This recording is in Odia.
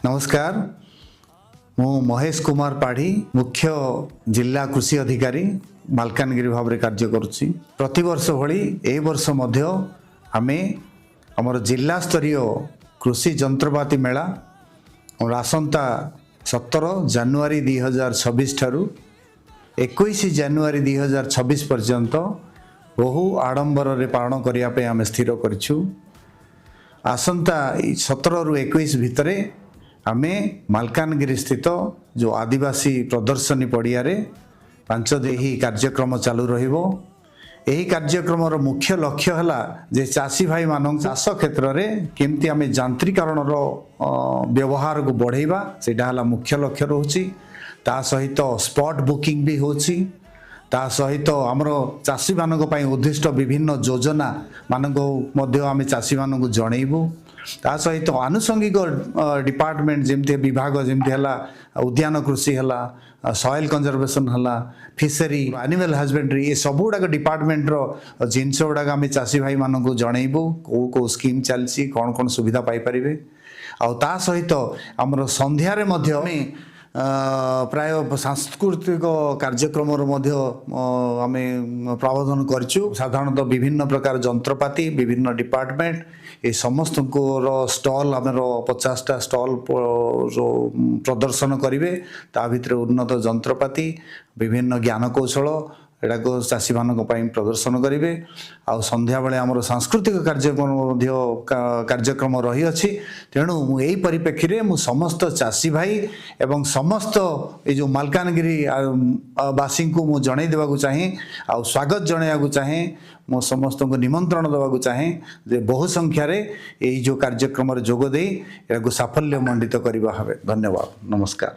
ନମସ୍କାର, ମୁଁ ମହେଶ କୁମାର ପାଢ଼ୀ, ମୁଖ୍ୟ ଜିଲ୍ଲା କୃଷି ଅଧିକାରୀ ମାଲକାନଗିରି ଭାବରେ କାର୍ଯ୍ୟ କରୁଛି। ପ୍ରତିବର୍ଷ ଭଳି ଏ ବର୍ଷ ମଧ୍ୟ ଆମେ ଆମର ଜିଲ୍ଲା ସ୍ତରୀୟ କୃଷି ଯନ୍ତ୍ରପାତି ମେଳା ଆମର ଆସନ୍ତା 17 ଜାନୁଆରୀ 2026 ଠାରୁ 21 ଜାନୁଆରୀ 2026 ପର୍ଯ୍ୟନ୍ତ ବହୁ ଆଡ଼ମ୍ବରରେ ପାଳନ କରିବା ପାଇଁ ଆମେ ସ୍ଥିର କରିଛୁ। ଆସନ୍ତା 17ରୁ 21 ଭିତରେ ଆମେ ମାଲକାନଗିରି ସ୍ଥିତ ଯେଉଁ ଆଦିବାସୀ ପ୍ରଦର୍ଶନୀ ପଡ଼ିଆରେ 5 ଦିନ ଏହି କାର୍ଯ୍ୟକ୍ରମ ଚାଲୁ ରହିବ। ଏହି କାର୍ଯ୍ୟକ୍ରମର ମୁଖ୍ୟ ଲକ୍ଷ୍ୟ ହେଲା ଯେ ଚାଷୀ ଭାଇମାନଙ୍କ ଚାଷ କ୍ଷେତ୍ରରେ କେମିତି ଆମେ ଯାନ୍ତ୍ରିକରଣର ବ୍ୟବହାରକୁ ବଢ଼େଇବା, ସେଇଟା ହେଲା ମୁଖ୍ୟ ଲକ୍ଷ୍ୟ ରହୁଛି। ତା ସହିତ ସ୍ପଟ୍ ବୁକିଂ ବି ହେଉଛି। ତା ସହିତ ଆମର ଚାଷୀମାନଙ୍କ ପାଇଁ ଉଦ୍ଦିଷ୍ଟ ବିଭିନ୍ନ ଯୋଜନା ମାନଙ୍କୁ ମଧ୍ୟ ଆମେ ଚାଷୀମାନଙ୍କୁ ଜଣେଇବୁ। ତା ସହିତ ଆନୁଷଙ୍ଗିକ ଡିପାର୍ଟମେଣ୍ଟ ଯେମିତି, ବିଭାଗ ଯେମିତି ହେଲା ଉଦ୍ୟାନ କୃଷି ହେଲା, ସଏଲ୍ କନଜରଭେସନ୍ ହେଲା, ଫିସରୀ, ଆନିମାଲ୍ ହଜବେଣ୍ଡ୍ରି, ଏ ସବୁ ଗୁଡ଼ାକ ଡିପାର୍ଟମେଣ୍ଟର ଜିନିଷ ଗୁଡ଼ାକ ଆମେ ଚାଷୀ ଭାଇମାନଙ୍କୁ ଜଣେଇବୁ, କେଉଁ କେଉଁ ସ୍କିମ୍ ଚାଲିଛି, କ'ଣ କ'ଣ ସୁବିଧା ପାଇପାରିବେ। ଆଉ ତା ସହିତ ଆମର ସନ୍ଧ୍ୟାରେ ମଧ୍ୟ ଆମେ ପ୍ରାୟ ସାଂସ୍କୃତିକ କାର୍ଯ୍ୟକ୍ରମର ମଧ୍ୟ ଆମେ ପ୍ରାବଧାନ କରିଛୁ। ସାଧାରଣତଃ ବିଭିନ୍ନ ପ୍ରକାର ଯନ୍ତ୍ରପାତି, ବିଭିନ୍ନ ଡିପାର୍ଟମେଣ୍ଟ, ଏ ସମସ୍ତଙ୍କର ଷ୍ଟଲ୍, ଆମର 50ଟା ଷ୍ଟଲ୍ ପ୍ରଦର୍ଶନ କରିବେ। ତା ଭିତରେ ଉନ୍ନତ ଯନ୍ତ୍ରପାତି, ବିଭିନ୍ନ ଜ୍ଞାନକୌଶଳ, ଏଟାକୁ ଚାଷୀମାନଙ୍କ ପାଇଁ ପ୍ରଦର୍ଶନ କରିବେ। ଆଉ ସନ୍ଧ୍ୟାବେଳେ ଆମର ସାଂସ୍କୃତିକ କାର୍ଯ୍ୟକ୍ରମ ମଧ୍ୟ କାର୍ଯ୍ୟକ୍ରମ ରହିଅଛି। ତେଣୁ ମୁଁ ଏଇ ପରିପ୍ରେକ୍ଷୀରେ ମୁଁ ସମସ୍ତ ଚାଷୀ ଭାଇ ଏବଂ ସମସ୍ତ ଏଇ ଯେଉଁ ମାଲକାନଗିରି ବାସୀଙ୍କୁ ମୁଁ ଜଣାଇ ଦେବାକୁ ଚାହେଁ ଆଉ ସ୍ୱାଗତ ଜଣାଇବାକୁ ଚାହେଁ। ମୁଁ ସମସ୍ତଙ୍କୁ ନିମନ୍ତ୍ରଣ ଦେବାକୁ ଚାହେଁ ଯେ ବହୁ ସଂଖ୍ୟାରେ ଏଇ ଯେଉଁ କାର୍ଯ୍ୟକ୍ରମରେ ଯୋଗ ଦେଇ ଏହାକୁ ସାଫଲ୍ୟ ମଣ୍ଡିତ କରିବା ହେବେ। ଧନ୍ୟବାଦ, ନମସ୍କାର।